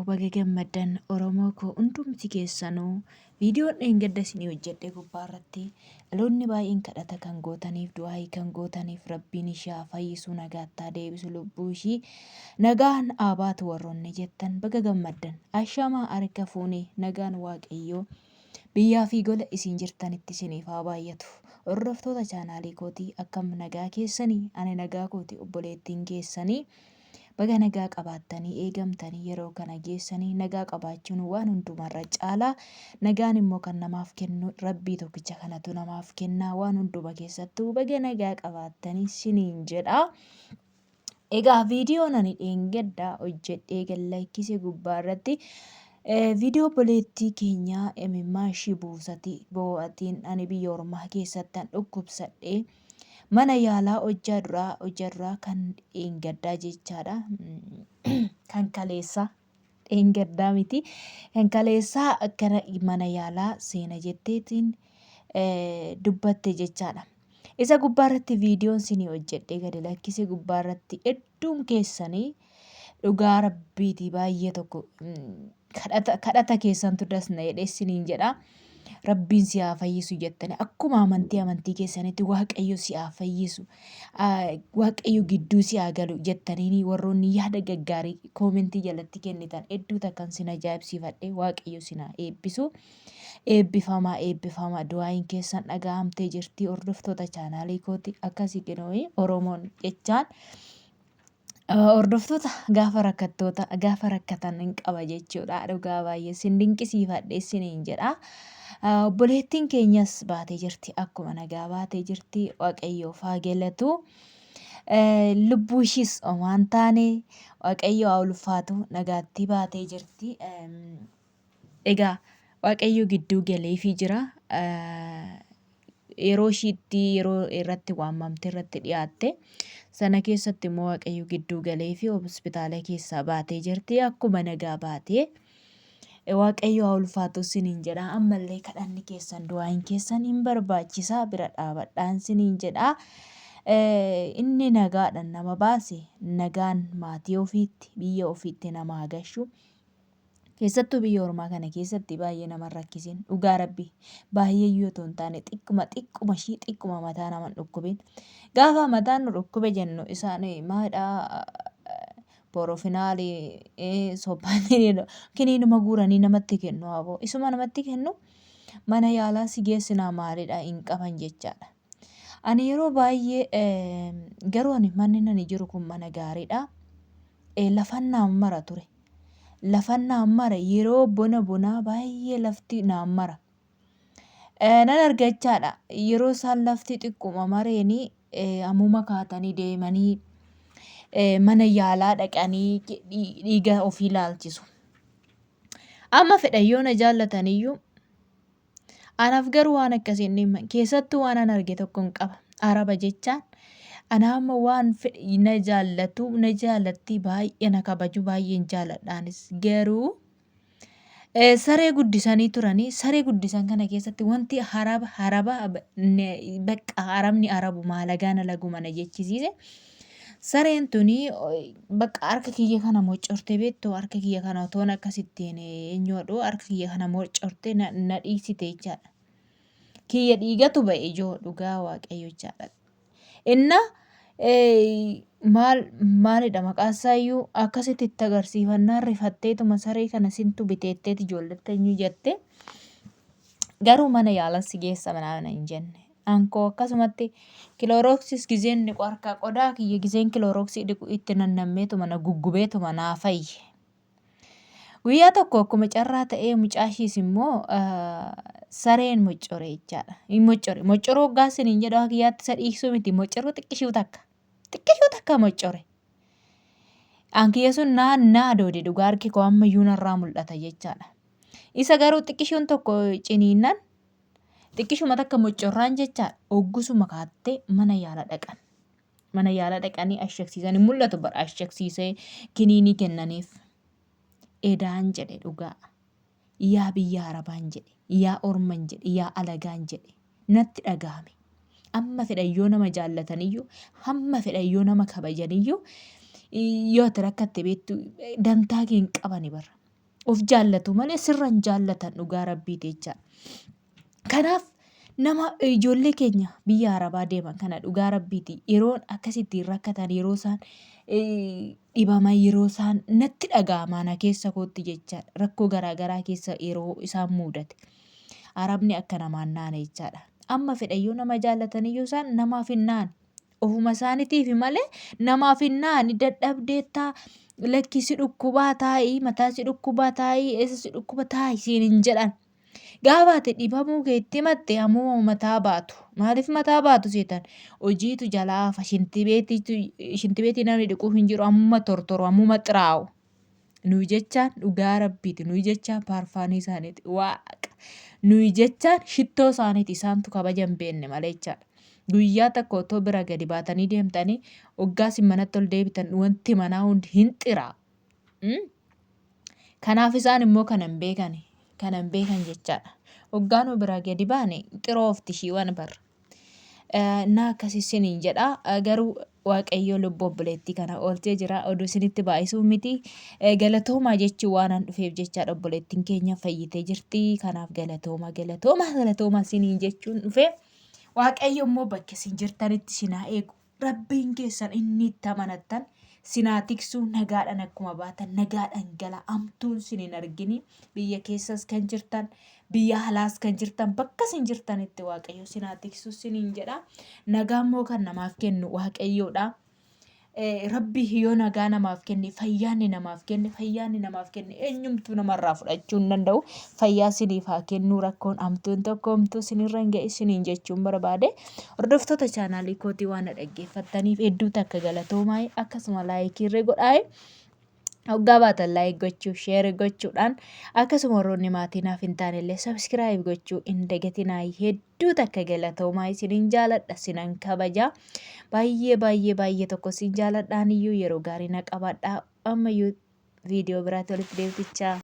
Baga gammaddan Oromoo koo hundumti keessanuu. Viidiyoon dheengadda isinii hojjedhe gubbaa irratti dhaloonni baay'een kadhata kan gootaniif, du'aayii kan gootaniif, Rabbiin ishii haa fayyisu, nagaatti haa deebisu, lubbuu ishii nagaan haa baatu warroonni jettan baga gammaddan. Ashamaa harka fuune, nagaan Waaqayyoo biyyaa fi gola isin jirtanitti isiniif haa baay'atu. Hordoftoota chaanaalii kootii, akkam nagaa keessanii? Ani nagaa kooti, obboleettiin keessanii. Baga nagaa qabaattanii eegamtanii yeroo kana geessanii. Nagaa qabaachuun waan hundumarra caalaa. Nagaan immoo kan namaaf kennu Rabbii tokkicha kanatu namaaf kennaa. Waan hunduma keessattuu baga nagaa qabaattanii siniin jedha. Egaa viidiyoon ani dheengaddaa hojjedhee gad lakkise gubbaa irratti viidiyoo obboleettii keenyaa imimmaan ishii buusati boo'atiin ani biyya ormaa keessattan dhukkubsadhee mana yaalaa hojjaa duraa kan dheengaddaa jechaadha. Kan kaleessaa, dheengaddaa miti. Kan kaleessaa akkana mana yaalaa seena jetteetiin dubbatte jechaadha. Isa gubbaa irratti viidiyoon sinii hojjedhee gadi lakkise gubbaa irratti hedduun keessanii dhugaa Rabbiitii baay'ee tokko kadhata keessantu das na jedhee siniin jedha. Rabbiin si haa fayyisu jettani akkuma amantii keessanitti Waaqayyo si haa fayyisu, Waaqayyo gidduu si haa galu jettaniini warroonni yaada gaggaarii koomentii jalatti kennitan hedduu takkan sin ajaa'ibsiifadhe. Waaqayyo sin haa eebbisu. Eebbifamaa, eebbifamaa, du'aayin keessan dhaga'amtee jirti. Hordoftoota chaanaalii kooti, akkasii kinooyi Oromoon jechaan hordoftoota gaafa rakkattoota gaafa rakkatan hin qaba jechuudha. Dhugaa baay'ee sin dinqisiifadhe isiniin jedha. Obboleettiin keenyas baatee jirti, akkuma nagaa baatee jirti, Waaqayyoof haa galatu. Lubbuu ishiis homaan taane, Waaqayyo haa ulfaatu, nagaatti baatee jirti. Egaa Waaqayyo gidduu galeefii jira. Yeroo ishiitti yeroo irratti waamamte irratti dhiyaatte sana keessatti immoo Waaqayyo gidduu galeefii hospitaala keessaa baatee jirti. Akkuma nagaa baatee, Waaqayyo haa ulfaatu siniin jedha. Ammallee kadhanni keessan, du'aayin keessan hin barbaachisaa, bira dhaabadhaan siniin jedha. Inni nagaadhaan nama baase nagaan maatii ofiitti, biyya ofiitti nama haa gashu. Keessattuu biyya ormaa kana keessatti baay'ee nama hin rakkisin. Dhugaa Rabbi, baay'ee iyyuu otoo hin taane xiqquma xiqquma ishii xiqquma mataa nama hin dhukkubin. Gaafa mataan nu dhukkube jennu isaan maadhaa porofinaali sobbaatiin kiniinuma guuranii namatti kennu aboo. Isuma namatti kennu, mana yaalaa si geessinaa maalidha hin qaban jechaadha. Ani yeroo baay'ee garuu ani manni nani jiru kun mana gaariidha. Lafan naan mara ture. Lafan naan mara, yeroo bona bonaa baay'ee lafti naan mara. Nan argachaadha. Yeroo isaan lafti xiqquma mareeni ammuma kaatanii deemanii mana yaalaa dhaqanii dhiiga ofii laalchisu. Amma fedhan yoo na jaallataniyyuu anaaf garuu waan akkasii hin dhimman. Keessattuu waan an arge tokko hin qaba. Araba jechaan ana amma waan fedhe na jaallatu, na jaalatti, baay'ee na kabaju, baay'een jaaladhaanis. Garuu saree guddisanii turanii, saree guddisan kana keessatti wanti haraba haraba bakka arabni arabu maalagaan alaguma na jechisiise. Sareen tuni bakka harka kiyya kana moccortee beektu, harka kiyya kana otoon akkasittiin eenyuudhu, harka kiyya kana moccortee na dhiisite jechaadha. Kiyya dhiigatu ba'e ijoo, dhugaa Waaqayyo jechaadha. Inna maal maalidha maqaan isaayyuu akkasitti itti agarsiifannaan rifatteetuma saree kana sintu biteetteeti ijoolletti eenyu jette, garuu mana yaalas si geessa manaa hin jenne. Ankoo akkasumatti kiloorooksis gizeen dhiqu harkaa qodaa kiyya gizeen kiloorooksii dhiqu itti nannammeetuma na guggubeetuma naa fayye. Guyyaa tokko akkuma carraa ta'ee mucaa ishiis immoo sareen moccore jechaadha. Hin moccore. Moccoroo hoggaa isiniin jedhu akka kiyyaatti isa dhiiksuu miti. Moccoroo xiqqishuu takka. Xiqqishuu takka moccore. An kiyya sun naa naa doode, dhugaa harki koo ammayyuu narraa mul'ata jechaadha. Isa garuu xiqqishuun tokko ciniinnan, xiqqishuma takka moccorraan jechaadha. Hoggusuma kaattee mana yaala dhaqan. Mana yaala dhaqanii ashagsiisan, hin mul'atu bara, ashagsiisee kiniinii kennaniif. Edaan jedhe dhugaa. Yaa biyya Arabaan jedhe, yaa orman jedhe, yaa alagaan jedhe natti dhagahame. Amma fedhan yoo nama jaallataniyyuu, hamma fedhan yoo nama kabajaniyyuu, yoo ati rakkatte beektu dantaa kee hin qabani bara. Of jaallatu malee sirra hin jaallatan dhugaa rabbiiti jechaadha. Kanaaf nama ijoollee keenya biyya arabaa deeman kana dhugaa rabbiiti yeroon akkasittiin rakkatan yeroo isaan dhibaman yeroo isaan natti dhaga'ama ana keessa kootti jechaadha. Rakkoo garaagaraa keessa yeroo isaan muudate. Arabni akka namaan naane jechaadha. Amma fedha yoo nama jaallatan iyyuu isaan namaaf hin naane. Ofuma isaaniitiif malee namaaf hin naani dadhabdeettaa lakki si dhukkubaa taa'ii mataa si dhukkubaa taa'ii eessa si dhukkuba taa'ii siin hin jedhan. Gaafa ati dhibamuu kee itti himatte hamuuma mataa baatu. Maaliif mataa baatu seetan? Hojiitu jalaa hafa shintibeetii namni dhiquu hin jiru ammuma tortoru ammuma xiraa'u. Nuyi jechaan dhugaa rabbiiti. Nuyi jechaan paarfaanii isaaniiti. Waaqa. Nuyi jechaan shittoo isaaniiti. Isaantu kabaja hin beekne malee jechaadha. Guyyaa tokko otoo bira gadi baatanii deemtanii waggaa isin manatti ol deebitan wanti manaa hundi hin xiraa. Kanaaf isaan immoo kana hin beekani. Kana hin beekan jechaadha. Waggaa nu biraa gadi baane xiroofti ishiiwwan barra. Naa akkas isiniin jedha. Garuu Waaqayyo lubbuu obboleettii kana oolchee jira. Oduu isinitti baay'isuu miti. Galatoomaa jechuu waan an dhufeef jechaadha obboleettiin keenya fayyitee jirti. Kanaaf galatooma galatooma galatooma isiniin jechuun dhufe. Waaqayyo immoo bakka isin jirtanitti isin haa eegu. Rabbiin keessan inni itti amanattan sin haa tiksu nagaadhaan akkuma baatan nagaadhaan gala amtuun sin hin argini biyya keessas kan jirtan biyya alaas kan jirtan bakka isin jirtanitti waaqayyo sin haa tiksu siniin jedha nagaa immoo kan namaaf kennu waaqayyoodha. Rabbi yoo nagaa namaaf kenne fayyaanni namaaf kenne fayyaanni namaaf kenne eenyumtuu namarraa fudhachuu hin danda'u fayyaa siniif haa kennuu rakkoon hamtuun tokko homtuu sinirra hin ga'e siniin jechuun barbaade hordoftoota chaanaalii kootii waan na dhaggeeffattaniif hedduu takka galatoomaa akkasuma laayikii irree godhaa hoggaa baatan like gochuu share gochuudhaan akkasuma warroonni maatii naaf hin taane illee subscribe gochuu hin dagatinaa hedduu takka galatoomaa isinin jaaladha sinan kabaja baay'ee baay'ee baay'ee tokko sin jaaladhaan iyyuu yeroo gaarii na qabaadha ammayyuu viidiyoo biraatti walitti deebtichaa.